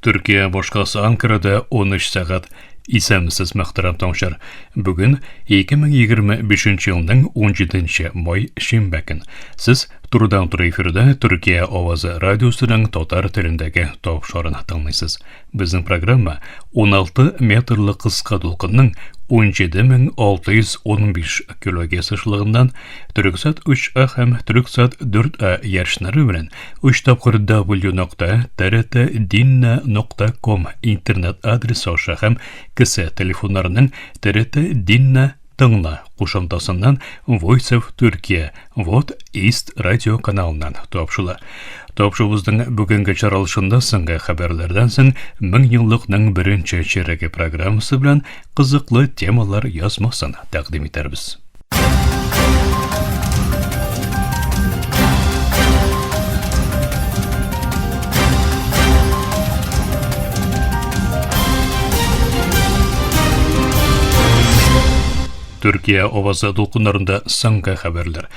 Төркия башкаласы Анкарада 13 сәгать. Исәнмесез, мөхтәрәм тыңлаучылар. Бүген 2025 елның 17 май шимбә көн. Сез турыдан-туры эфирда Төркия авазы радиосының татар телендәге тапшыруын тыңлыйсыз. Безнең программа 16 метрлы кыска дулкынның 17615 килогерц ешлыгыннан Төрексат 3А һәм Төрексат 4А ярышлары белән 3 тапкыр w.trtdinna.com интернет адресы аша һәм кесә телефоннарының TRT Dinna Тыңла кушымтасыннан Voice of Turkey Вот East радио каналыннан тапшыла. Тапшуыбызның бүгенге чаралышында соңгы хәбәрләрдән соң меңьеллыкның беренче чиреге программасы белән кызыклы темалар язмасын тәкъдим итәрбез. Төркия авазы дулкыннарында соңгы хәбәрләр.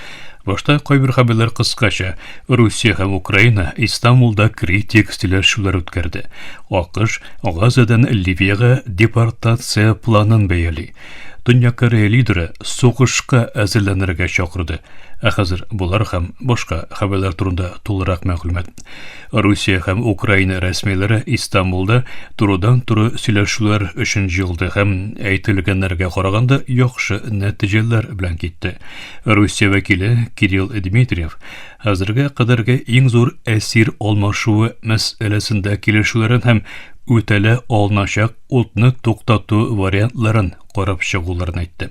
Башта кайбер хәбәрләр кыскача. Русия һәм Украина Истанбулда критик сөйләшүләр үткәрде. АКШ Газадан Ливиягә депортация планын бәяли. Дөнья Корея лидеры сугышка әзерләнергә чакырды. Ә хәзер болар һәм башка хәбәрләр турында тулырак мәгълүмат. Русия һәм Украина рәсмиләре Истанбулда турыдан-туры сөйләшүләр өчен җыелды һәм әйтелгәннәргә караганда яхшы нәтиҗәләр белән китте. Русия вәкиле Кирилл Дмитриев хәзергә кадәрге иң зур әсир алмашуы мәсьәләсендә килешүләрен һәм үтәлә алыначак утны туктату вариантларын карап чыгуларын әйтте.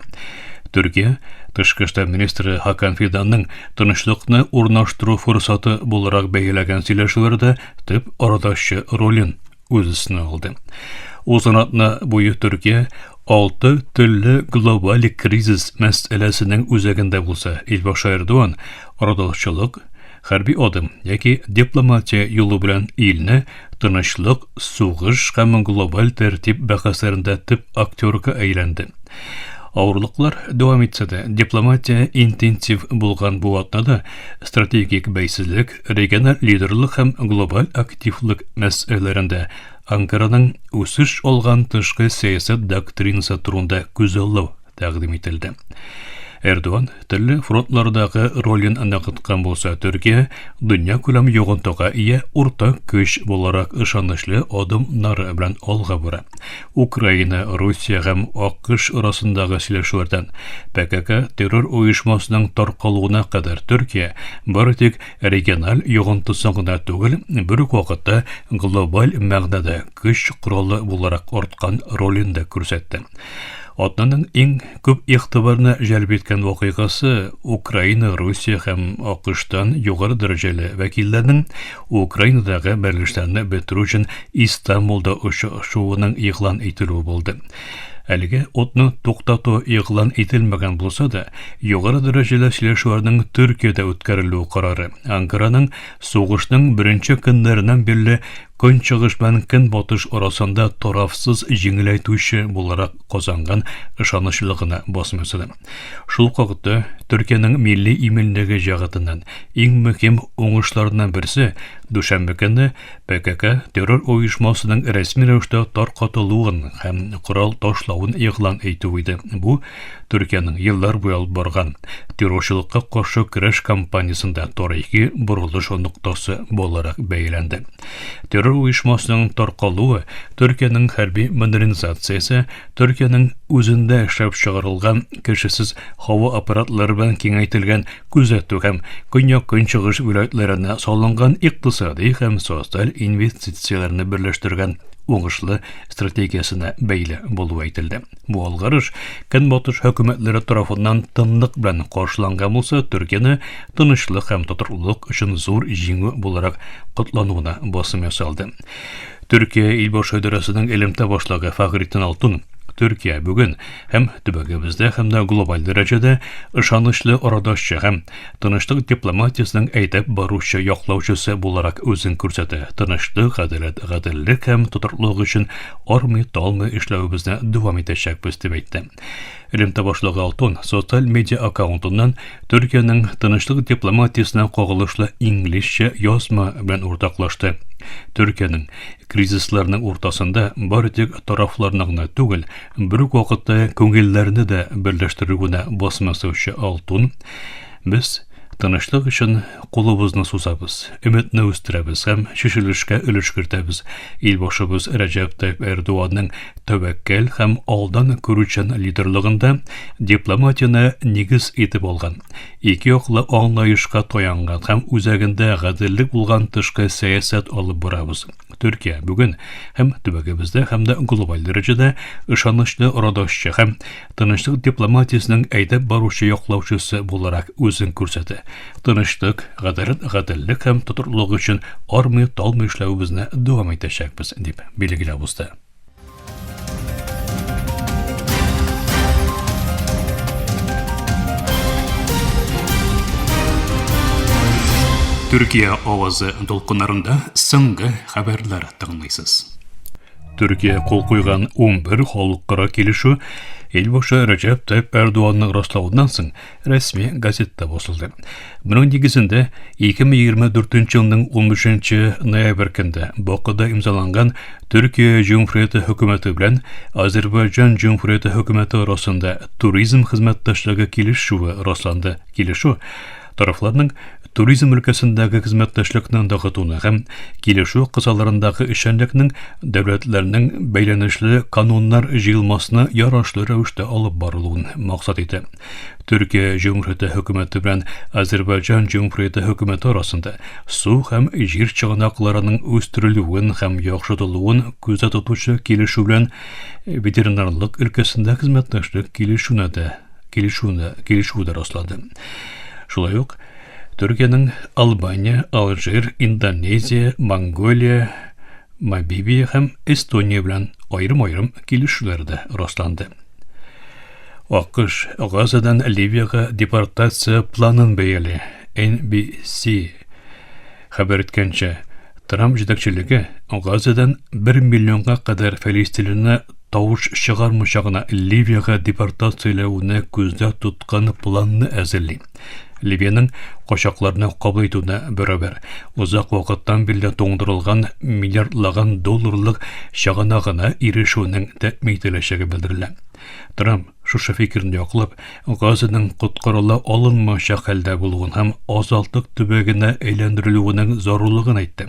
Төркия тышкы эшләр министры Хакан Фиданның тынычлыкны урнаштыру форсаты буларак бәяләгән сөйләшүләрдә төп арадашчы ролен үз өстенә алды. Узган атна буе Төркия алты төрле глобаль кризис мәсьәләсенең үзәгендә булса, Илбашы Эрдоган арадашчылык, хәрби адым яки дипломатия юлы белән илне тынычлык, сугыш һәм глобаль тәртип бәхәсләрендә төп актерга әйләнде. Авырлыклар дәвам итсә дә, дипломатия интенсив булган бу атнада стратегик бәйсезлек, региональ лидерлык һәм глобаль активлык мәсьәләләрендә Анкараның үсеш алган тышкы сәясәт доктринасы турында күзаллау тәкъдим ителде. Эрдоган төрле фронтлардагы ролен ныгыткан булса, Төркия дөньякүләм йогынтыга ия уртак көч буларак ышанычлы адымнары белән алга бара. Украина, Русия һәм АКШ арасындагы сөйләшүләрдән ПКК террор оешмасының таркалуына кадәр Төркия бары тик региональ йогынтысын гына түгел, бер үк вакытта глобаль мәгънәдә көч коралы буларак арткан ролен дә күрсәтте. Атнаның иң күп игътибарны җәлеп иткән вакыйгасы Украина, Русия һәм АКШтан югары дәрәҗәле вәкилләрнең Украинадагы бәрелешләрне бетерү өчен Истанбулда очрашуының игълан ителүе булды. Әлегә утны туктату игълан ителмәгән булса да, югары дәрәҗәле сөйләшүләрнең Төркиядә үткәрелү карары Анкараның сугышның беренче көннәреннән бирле Көнчыгыш белән Көнбатыш арасында тарафсыз җиңеләйтүче буларак казанган ышанычлылыгына басым ясады. Шул ук вакытта Төркиянең милли иминлеге җәһәтеннән иң мөһим уңышларыннан берсе дүшәмбе көнне ПКК террор оешмасының рәсми рәвештә таркатылуын һәм корал ташлавын игълан итү иде. Бу Төркиянең еллар буе алып барган террорчылыкка каршы көрәш кампаниясендә тарихи борылыш ноктасы буларак бәяләнде. Террор оешмасының таркалуы Төркиянең хәрби модернизациясе, Төркиянең үзендә эшләп чыгарылган кешесез һава аппаратлары белән киңәйтелгән күзәтү һәм көньяк-көнчыгыш вилаятьләренә салынган икътисади һәм социаль инвестицияләрне берләштергән уңышлы стратегиясенә бәйле булуы әйтелде. Бу алгарыш Көнбатыш хөкүмәтләре тарафыннан тынлык белән каршыланган булса, Төркияне тынычлык һәм тотрыклылык өчен зур җиңү буларак котлануына басым ясалды. Төркия илбашы идарәсенең элемтә башлыгы Фахретдин Алтун Төркия бүген һәм төбәгебездә һәм дә глобаль дәрәҗәдә ышанычлы арадашчы һәм тынычлык дипломатиясенең әйдәп баручы яклаучысы буларак үзен күрсәтә. Тынычлык, гаделәт, гаделлек һәм тотрыклылык өчен армый-талмый эшләвебезне дәвам итәчәкбез, дип әйтте. Элемтә башлыгы Алтун социаль медиа аккаунтыннан Төркиянең тынычлык дипломатиясенә кагылышлы инглизчә язма белән уртаклашты. Төркиянең кризисларның уртасында бары тик тарафларны гына түгел, бер үк вакытта күңелләрне дә берләштерүенә басым ясаучы Алтун, без тынычлык өчен кулыбызны сузабыз, өметне үстерәбез һәм чишелешкә өлеш кертәбез. Илбашыбыз Рәҗәп Тайип Эрдоганның тәвәккәл һәм алдан күрүчән лидерлыгында дипломатияне нигез итеп алган, ике яклы аңлаешка таянган һәм үзәгендә гаделлек булган тышкы сәясәт алып барабыз. Төркия бүген һәм төбәгебездә, һәм дә глобаль дәрәҗәдә ышанычлы арадашчы һәм тынычлык дипломатиясенең әйдәп баручы яклаучысы буларак үзен күрсәтә. Тынычлык, гадәләт, гаделлек һәм тотрыклылык өчен армый-талмый эшләвебезне дәвам итәчәкбез, дип билгеләп узды. Төркия авазы дулкыннарында соңгы хәбәрләр тыңлыйсыз. Төркия кул куйган 11 халыкара килешү Илбашы Рәҗәп Тайип Эрдоганның раславыннан соң рәсми газетта басылды. Моның нигезендә 2024 елның 15 ноябрь көндә Бакуда имзаланган Төркия Җөмһүрияте хөкүмәте белән Азербайҗан Җөмһүрияте хөкүмәте арасында туризм хезмәттәшлеге килешүе расланды. Килешү тарафларның туризм өлкәсендәге хезмәттәшлекне ныгытуны һәм килешү кысаларындагы эшчәнлекнең дәүләтләрнең бәйләнешле кануннар җыелмасына ярашлы рәвештә алып барылуын максат итә. Төркия Җөмһүрияте хөкүмәте белән Азербайҗан Җөмһүрияте хөкүмәте арасында су һәм җир чыганакларының үстерелүен һәм яхшыртылуын күздә тотучы килешү белән ветеринарлык өлкәсендә хезмәттәшлек килешүенә дә килешүне килешү дә раслады. Шулай ук Төркиянең Албания, Алжир, Индонезия, Монголия, Намибия һәм Эстония белән аерым-аерым килешүләр дә расланды. АКШ Газадан Ливиягә депортация планын бәяли. NBC хәбәр иткәнчә, Трамп җитәкчелеге Газадан 1 миллионга кадәр фәлистинлыны тавыш чыгармыйча гына Ливиягә депортацияләүне күздә тоткан планны әзерли. Ливиянең качакларны кабул итүенә бәрабәр озак вакыттан бирле туңдырылган миллиардлаган долларлык чыганагына ирешүнең тәэмин ителәчәге белдерелә. Трамп шушы фикерне яклап, Газаның коткарыла алынмаячак хәлдә булуын һәм азатлык төбәгенә әйләндерелүенең зарурлыгын әйтте.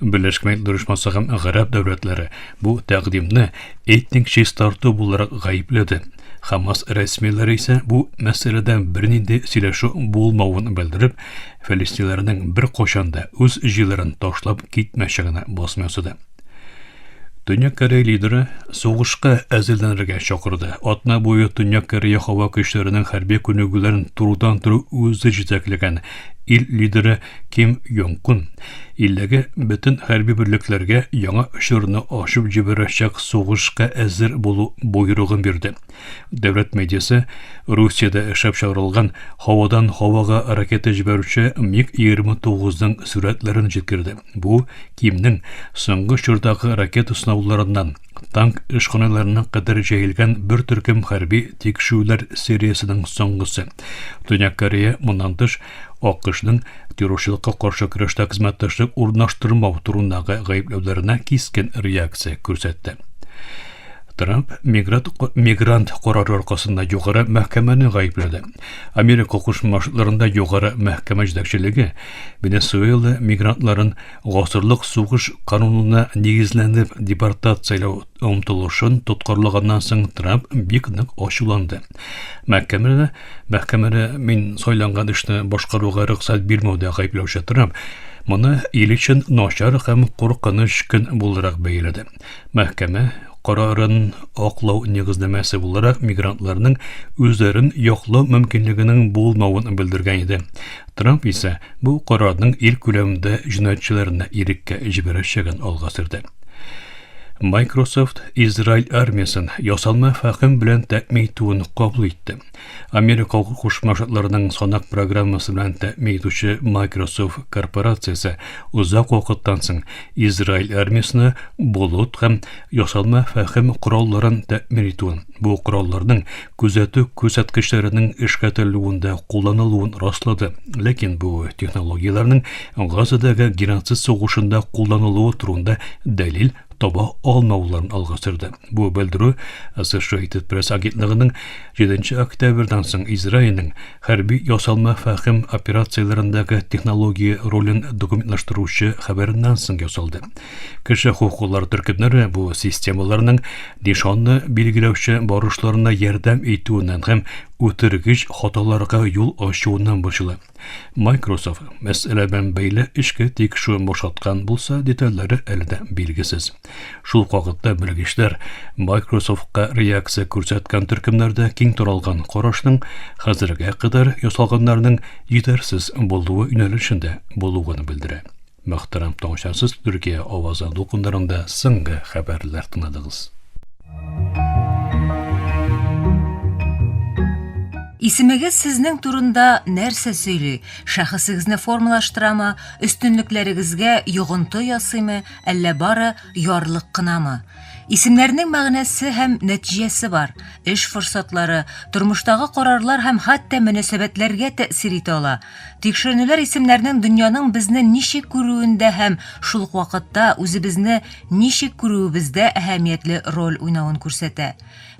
Берләшкән Милләтләр Оешмасы һәм гарәп дәүләтләре бу тәкъдимне этник чистарту буларак гаепләде. Хамас рәсмиләре исә бу мәсьәләдә бернинди сөйләшү булмавын белдереп, фәлестинләрнең беркайчан да үз җирләрен ташлап китмәячәгенә басым ясады. Төньяк Корея лидеры сугышка әзерләнергә чакырды. Атна буе Төньяк Корея һава көчләренең хәрби күнегүләрен турыдан-туры үзе җитәкләгән ил лидеры Ким Йонг Кун илдәге бөтен хәрби берлекләргә яңа чорны ачып җибәрәчәк сугышка әзер булу боерыгын бирде. Дәүләт медиасы Русиядә эшләп чыгарылган һавадан һавага ракета җибәрүче МиГ-29-ның сурәтләрен җиткерде. Бу Кимнең соңгы чордагы ракета сынауларыннан танк эшханаларына кадәр җәелгән бер төркем хәрби тикшерүләр сериясенең соңгысы. Төньяк Корея моннан тыш АКШның террорчылыкка каршы көрәштә хезмәттәшлек урнаштырмау турындагы гаепләүләренә кискен реакция күрсәтте. Трамп мигрант, мигрант карары аркасында югары мәхкәмәне гаепләде. Америка Кушма Штатларында югары мәхкәмә җитәкчелеге Венесуэла мигрантларын гасырлык сугыш канунына нигезләнеп депортацияләү омтылышын тоткарлаганнан соң Трамп бик нык ачуланды. Мәхкәмәдә мәхкәмәдә мин сайланган эшне башкаруга рөхсәт бирмәүдә гаепләүче Трамп моны ил өчен начар һәм куркыныч көн буларак бәяләде. Мәхкәмә карарын аклау нигезләмәсе буларак мигрантларның үзләрен яклау мөмкинлегенең булмавын белдергән иде. Трамп исә бу карарның ил күләмендә җинаятьчеләрне иреккә җибәрәчәген алга сөрде. Microsoft Израиль армиясен ясалма фәһем белән тәэмин итүен кабул итте. Америка Кушма Штатларының санак программасы белән тәэмин итүче Microsoft корпорациясе озак вакыттан соң Израиль армиясенә болыт һәм ясалма фәһем коралларын тәэмин итүен, бу коралларның күзәтү күрсәткечләренең эшкәртелүендә кулланылуын раслады. Ләкин бу технологияләрнең Газадагы геноцид сугышында кулланылуы турында дәлил таба алмауларын алга сөрде. Бу белдерү Associated Press агентлыгының 7 октябрьдән соң Израильнең хәрби ясалма фәһем операцияләрендәге технология ролен документлаштыручы хәбәреннән соң ясалды. Кеше хокуклары төркемнәре бу системаларның нишанны билгеләүче барышларына ярдәм итүеннән һәм үтергеч хаталарга юл ачуыннан борчыла. Microsoft мәсьәлә белән бәйле эчке тикшерү башлаткан булса, детальләре әле дә билгесез. Шул ук вакытта белгечләр Microsoft-ка реакция күрсәткән төркемнәрдә киң таралган карашның хәзергә кадәр ясалганнарның җитәрсез булуы юнәлешендә булуын белдерә. Мөхтәрәм тыңлаучылар, Төркия авазы дулкыннарында соңгы хәбәрләр тыңладыгыз. Исемегез сезнең турында нәрсә сөйли? Шәхесегезне формалаштырамы, өстенлекләрегезгә йогынты ясыймы, әллә бары ярлык кынамы? Исемнәрнең мәгънәсе һәм нәтиҗәсе бар. Эш форсатлары, тормыштагы карарлар һәм хәтта мөнәсәбәтләргә тәэсир итә ала. Тикшеренүләр исемнәрнең дөньяның безне ничек күрүендә һәм шул ук вакытта үзебезне ничек күрүебездә әһәмиятле роль уйнавын күрсәтә.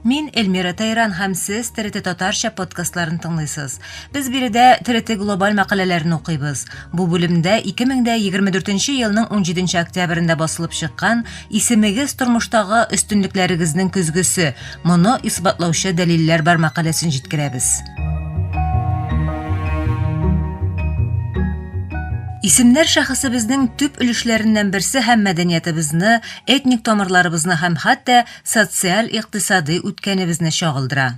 Мин Эльмира Тайран һәм сез ТРТ Татарча подкастларын тыңлыйсыз. Без биредә ТРТ глобаль мәкаләләрен укыйбыз. Бу бүлемдә 2024 елның 17 октябрендә басылып чыккан Исемегез тормыштагы өстенлекләрегезнең көзгесе, моны исбатлаучы дәлилләр бар мәкаләсен җиткерәбез. Исемнәр шәхесебезнең төп өлешләреннән берсе һәм мәдәниятыбызны, этник тамырларыбызны һәм хәтта социаль-икътисадый үткәнебезне чагылдыра.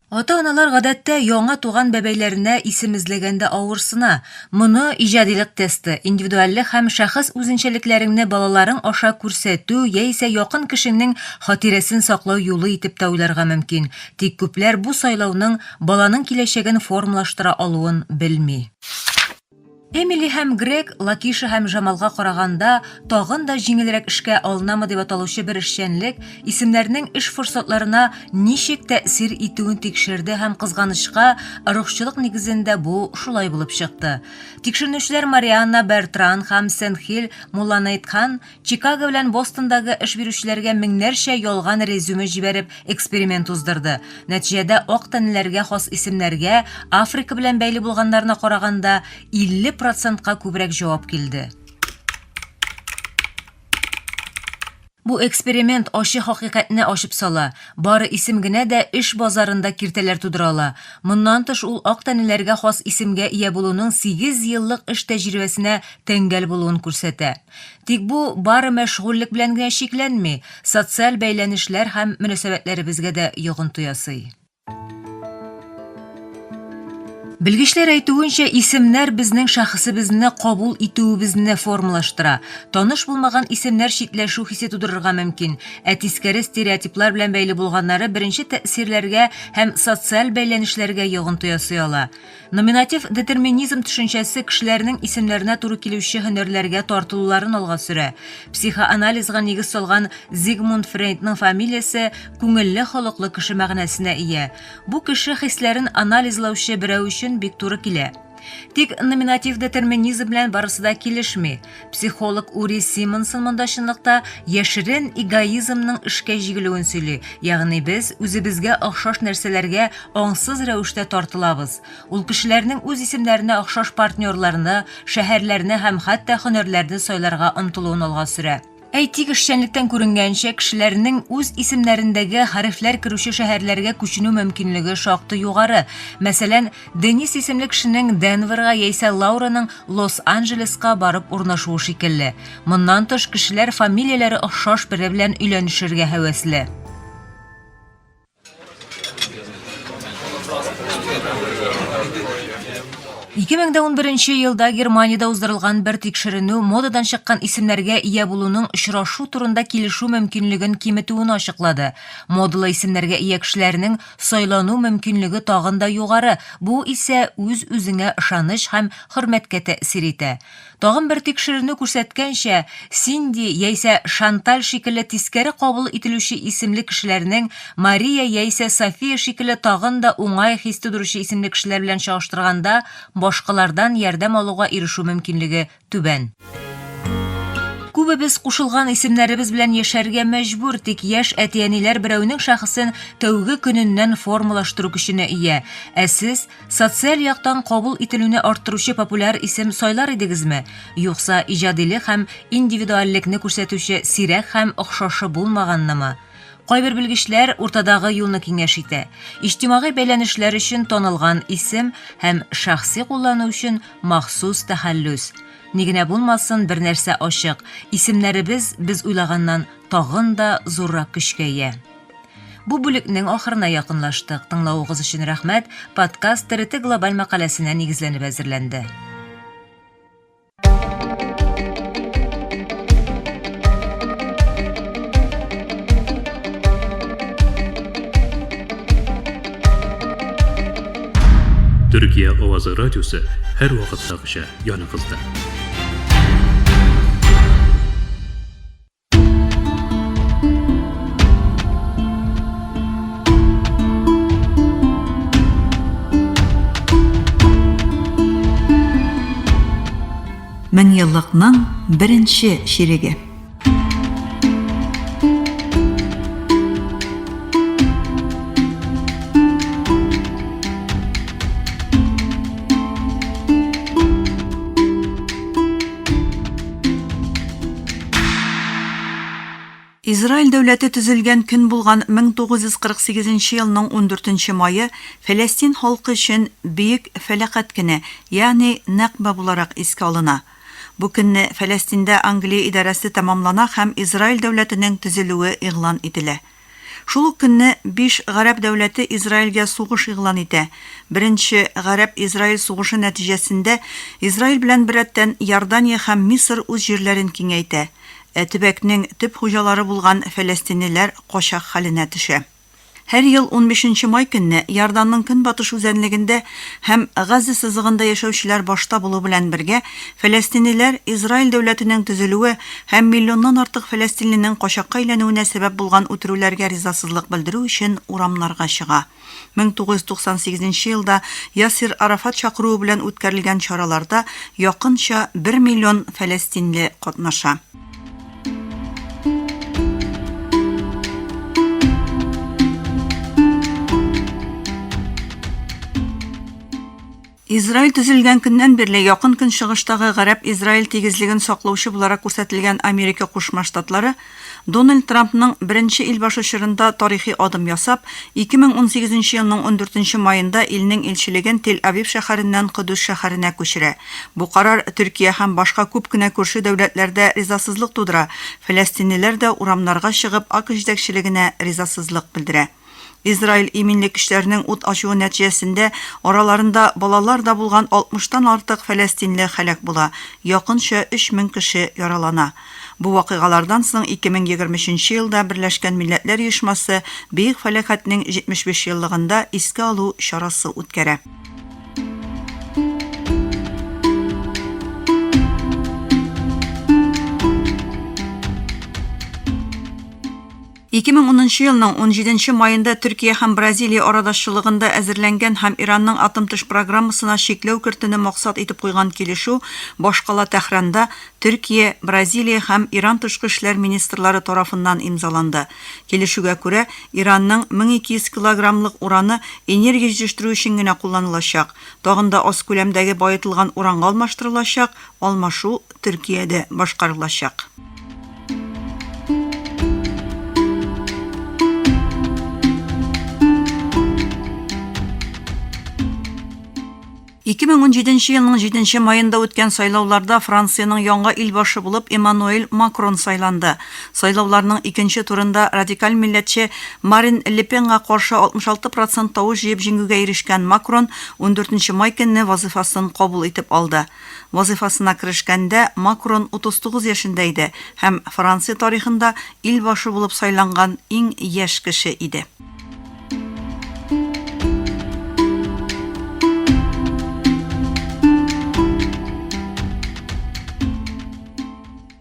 Ата-аналар гадәттә яңа туган бәбәйләренә исем эзләгәндә авырсына. Моны иҗадилык тесты, индивидуальлек һәм шәхес үзенчәлекләреңне балаларың аша күрсәтү яисә якын кешеңнең хатирәсен саклау юлы итеп тә уйларга мөмкин. Тик күпләр бу сайлауның баланың киләчәген формалаштыра алуын белми. Эмили һәм Грег Лакиша һәм Жамалга караганда тагын да җиңелрәк эшкә алынамы дип аталучы бер эшчәнлек исемнәрнең эш форсатларына ничек тәэсир итүен тикшерде һәм кызганычка, ыругчылык нигезендә бу шулай булып чыкты. Тикшеренүчеләр Марианна Бертран һәм Сенхил Мулланейтхан Чикаго белән Бостондагы эш бирүчеләргә меңнәрчә ялган резюме җибәреп эксперимент уздырды. Нәтиҗәдә ак тәнлеләргә хас исемнәргә Африка белән бәйле булганнарына караганда 50 процентка күбрәк җавап килде. Бу эксперимент ачы хакыйкатьне ачып сала, бары исем генә дә эш базарында киртәләр тудыра ала. Моннан тыш, ул ак тәнлеләргә хас исемгә ия булуның сигез еллык эш тәҗрибәсенә тәңгәл булуын күрсәтә. Тик бу бары мәшгульлек белән генә чикләнми, социаль бәйләнешләр һәм мөнәсәбәтләребезгә дә йогынты ясый. Белгечләр әйтүенчә, исемнәр безнең шәхесебезне кабул итүебезне формалаштыра. Таныш булмаган исемнәр читләшү хисе тудырырга мөмкин, ә тискәре стереотиплар белән бәйле булганнары беренче тәэсирләргә һәм социаль бәйләнешләргә йогынты ясый ала. Номинатив детерминизм төшенчәсе кешеләрнең исемнәренә туры килүче һөнәрләргә тартылуларын алга сөрә. Психоанализга нигез салган Зигмунд Фрейдның фамилиясе күңелле холыклы кеше мәгънәсенә ия. Бу кеше хисләрен анализлаучы берәү өчен бик туры килә. Тик номинатив детерминизм белән барысы да килешми. Психолог Ури Симонсон монда чынлыкта яшерен эгоизмның эшкә җигелүен сөйли, ягъни без үзебезгә охшаш нәрсәләргә аңсыз рәвештә тартылабыз. Ул кешеләрнең үз исемнәренә охшаш партнерларны, шәһәрләрне һәм хәтта һөнәрләрне сайларга омтылуын алга сөрә. Әйтик, эшчәнлектән күренгәнчә, кешеләрнең үз исемнәрендәге хәрефләр керүче шәһәрләргә күченү мөмкинлеге шактый югары. Мәсәлән, Денис исемле кешенең Денверга яисә Лаураның Лос-Анджелеска барып урнашуы шикелле. Моннан тыш, кешеләр фамилияләре охшаш бере белән өйләнешергә һәвәсле. 2011 елда Германиядә уздырылган бер тикшеренү модадан чыккан исемнәргә ия булуның очрашу турында килешү мөмкинлеген киметүен ачыклады. Модалы исемнәргә ия кешеләрнең сайлану мөмкинлеге тагын да югары, бу исә үз-үзеңә ышаныч һәм хөрмәткә тәэсир итә. Тагын бер тикшеренү күрсәткәнчә, Синди яисә Шанталь шикелле тискәре кабул ителүче исемле кешеләрнең Мария яисә София шикелле тагын да уңай хис тудыручы исемле кешеләр белән чагыштырганда башкалардан ярдәм алуга ирешү мөмкинлеге түбән. Күбебез кушылган исемнәребез белән яшәргә мәҗбүр, тик яшь әти-әниләр берәүнең шәхесен тәүге көненнән формалаштыру көченә ия. Ә сез Социаль яктан кабул ителүне арттыручы популяр исем сайлар идегезме? Юкса иҗадилек һәм индивидуальлекне күрсәтүче сирәк һәм охшашы булмаганнымы? Кайбер белгечләр уртадагы юлны киңәш итә. Иҗтимагый бәйләнешләр өчен танылган исем һәм шәхси куллану өчен махсус тәхәллүс. Ни генә булмасын, бер нәрсә ачык, исемнәребез без уйлаганнан тагын да зуррак көчкә ия. Бу бүлекнең ахырына якынлаштык. Тыңлавыгыз өчен рәхмәт. Подкаст ТРТ глобаль мәкаләсенә нигезләнеп әзерләнде. Төркия авазы радиосы һәрвакыттагыча яныгызда. Меңьеллыкның беренче чиреге. Израиль дәүләте төзелгән көн булган 1948 нче елның ундүртенче мае Фәләстин халкы өчен Бөек фәләкать көне, ягъни Нәкба буларак искә алына. Бу көнне Фәләстиндә Англия идарәсе тәмамлана һәм Израиль дәүләтенең төзелүе игълан ителә. Шул ук көнне биш гарәп дәүләте Израильгә сугыш игълан итә. Беренче гарәп-израиль сугышы нәтиҗәсендә Израиль белән беррәттән Иордания һәм Мисыр үз җирләрен киңәйтә, ә төбәкнең төп хуҗалары булган фәләстинлеләр качак хәленә төшә. Һәр ел унбишенче май көнне Иорданның көнбатыш үзәнлегендә һәм Газа сызыгында яшәүчеләр башта булу белән бергә, фәләстинлеләр Израиль дәүләтенең төзелүе һәм миллионнан артык фәләстинленең качакка әйләнүенә сәбәп булган үтерүләргә ризасызлык белдерү өчен урамнарга чыга. 1998 нче елда Ясир Арафат чакыруы белән үткәрелгән чараларда якынча бер миллион фәләстинле катнаша. Израиль төзелгән көннән бирле Якын Көнчыгыштагы гарәп-израиль тигезлеген саклаучы буларак күрсәтелгән Америка Кушма Штатлары Дональд Трампның беренче илбашы чорында тарихи адым ясап, 2018 нче елның ундүртенче маенда илнең илчелеген Тель-Авив шәһәреннән Кодүс шәһәренә күчерә. Бу карар Төркия һәм башка күп кенә күрше дәүләтләрдә ризасызлык тудыра, фәләстинлеләр дә урамнарга чыгып АКШ җитәкчелегенә ризасызлык белдерә. Израиль иминлек көчләренең ут ачуы нәтиҗәсендә араларында балалар да булган алтмыштан артык фәләстинле һәлак була, якынча 3000 кеше яралана. Бу вакыйгалардан соң 2023 нче елда Берләшкән Милләтләр Оешмасы Бөек фәләкатьнең 75 еллыгында искә алу чарасы үткәрә. 2010 елның унҗиденче маенда Төркия һәм Бразилия арадашчылыгында әзерләнгән һәм Иранның атом-төш программасына чикләү кертүне максат итеп куйган килешү башкала Тәһранда Төркия, Бразилия һәм Иран тышкы эшләр министрлары тарафыннан имзаланды. Килешүгә күрә, Иранның 1200 килограммлык ураны энергия җитештерү өчен генә кулланылачак, тагын да аз күләмдәге баетылган уранга алмаштырылачак, алмашу Төркиядә башкарылачак. 2017 нче елның җиденче маенда үткән сайлауларда Франциянең яңа илбашы булып Эммануэль Макрон сайланды. Сайлауларның икенче турында радикаль милләтче Марин Ле Пенга каршы 66 процент тавыш җыеп җиңүгә ирешкән Макрон ундүртенче май көнне вазыйфасын кабул итеп алды. Вазыйфасына керешкәндә Макрон 39 яшендә иде һәм Франция тарихында илбашы булып сайланган иң яшь кеше иде.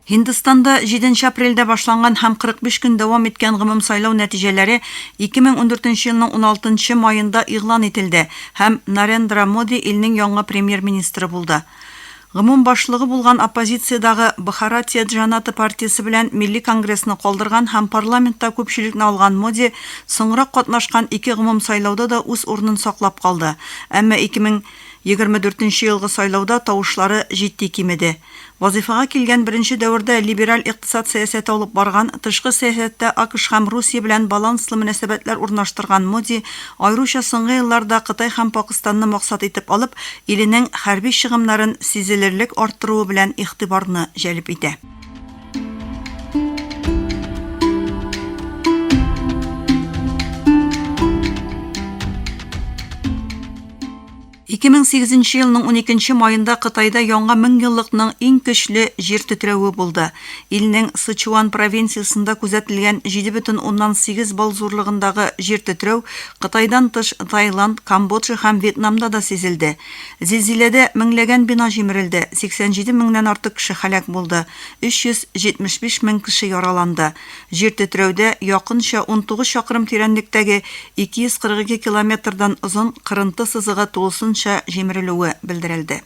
Һиндстанда 7 апрельдә башланган һәм 45 көн дәвам иткән гомумсайлау нәтиҗәләре 2014 елның 16 маенда игълан ителде һәм Нарендра Моди илнең яңа премьер-министры булды. Гомум башлыгы булган оппозициядагы Бхаратия Джаната партиясе белән Милли конгрессны калдырган һәм парламентта күпчелекне алган Моди соңрак катнашкан ике гомумсайлауда да үз урынын саклап калды, әмма 2024 нче елгы сайлауда тавышлары җитди кимеде. Вазыйфага килгән беренче дәвердә либераль икътисад сәясәте алып барган, тышкы сәясәттә АКШ һәм Русия белән баланслы мөнәсәбәтләр урнаштырган Моди, аеруча соңгы елларда Кытай һәм Пакыстанны максат итеп алып, иленең хәрби чыгымнарын сизелерлек арттыруы белән игътибарны җәлеп итә. 2008 нче елның уникенче маенда Кытайда яңа меңьеллыкның иң көчле җир тетрәве булды. Илнең Сычуан провинциясендә күзәтелгән 7,8 балл зурлыгындагы җир тетрәү Кытайдан тыш Таиланд, Камбоджа һәм Вьетнамда да сизелде. Зилзиләдә меңләгән бина җимерелде, 87 меңнән артык кеше һәлак булды, 375 мең кеше яраланды. Җир тетрәүдә якынча 19 чакрым тирәнлектәге 242 километрдан озын кырынты сызыгы тулысынча җимерелүе белдерелде.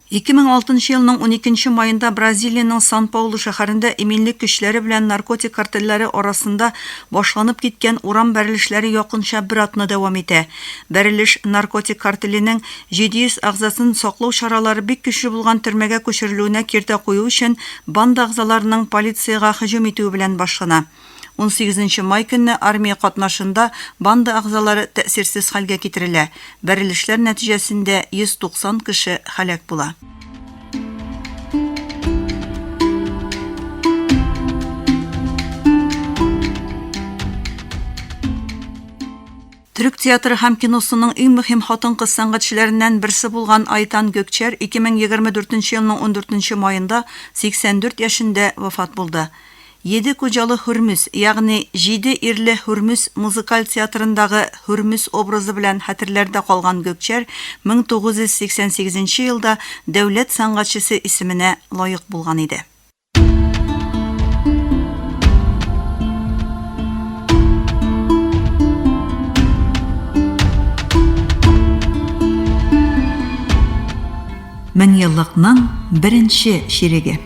2006 нчы елның уникенче маенда Бразилиянең Сан-Паулу шәһәрендә иминлек көчләре белән наркотик картельләре арасында башланып киткән урам бәрелешләре якынча бер атна дәвам итә. Бәрелеш наркотик картеленең 700 әгъзасын саклау чаралары бик көчле булган төрмәгә күчерелүенә киртә кую өчен банда әгъзаларының полициягә һөҗүм итүе белән башлана. Унсигезенче май көнне армия катнашында банда әгъзалары тәэсирсез хәлгә китерелә, бәрелешләр нәтиҗәсендә 190 кеше һәлак була. Төрек театры һәм киносының иң мөһим хатын-кыз сәнгатьчеләреннән берсе булган Айтан Гөкчәр 2024 нче елның ундүртенче маенда 84 яшендә вафат булды. Йеде Коҗалы Һүрмүз, ягъни Җиде ирле Һүрмүз музыкаль театрындагы Һүрмүз образы белән хәтерләрдә калган Гөкчәр 1988 нче елда Дәүләт сәнгатьчесе исеменә лаек булган иде. Меңьеллыкның беренче чиреге.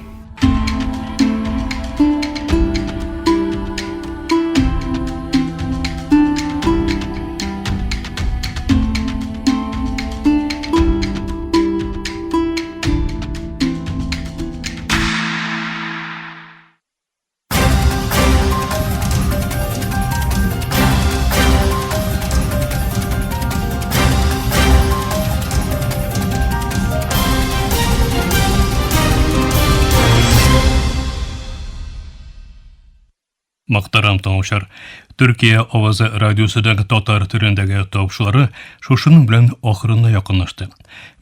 Мөхтәрәм тыңлаучылар, Төркия авазы радиосының татар телендәге тапшырулары шушының белән ахырына якынлашты.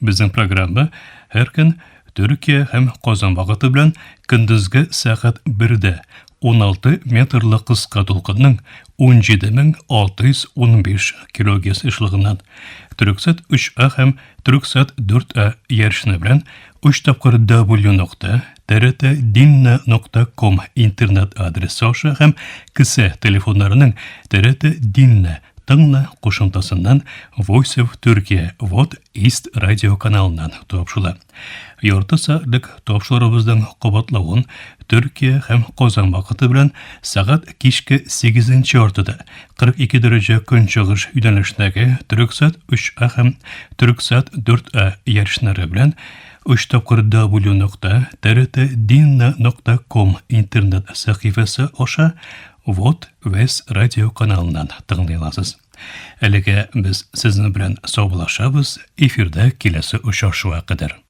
Безнең программа һәр көн Төркия һәм Казан вакыты белән көндезге сәгать 1дә 16 метрлы кыска дулкынның 17615 килогерц ешлыгыннан Төрксат 3А һәм Төрксат 4А ярышны белән 3 тапкыр W нокта TRT нокта ком интернет адресы аша һәм кесә телефоннарының TRT Dinle тыңла кушымтасыннан Voice of Turkey Вот East радио каналыннан тапшыла. Ярты сәгатьлек тапшырубызның кабатлавын Төркия һәм Казан вакыты белән сәгать кичке 8 яртыда 42 дәрәҗә көнчыгыш юнәлешендәге Төрексат 3А һәм Төрексат 4А ярышлары белән Өч тапкыр W нокта TRT-Dinna нокта ком интернет сәхифәсе аша Вот Вес радио каналыннан тыңлый аласыз. Әлегә без сезнең белән саубуллашабыз, эфирда киләсе очрашуга кадәр.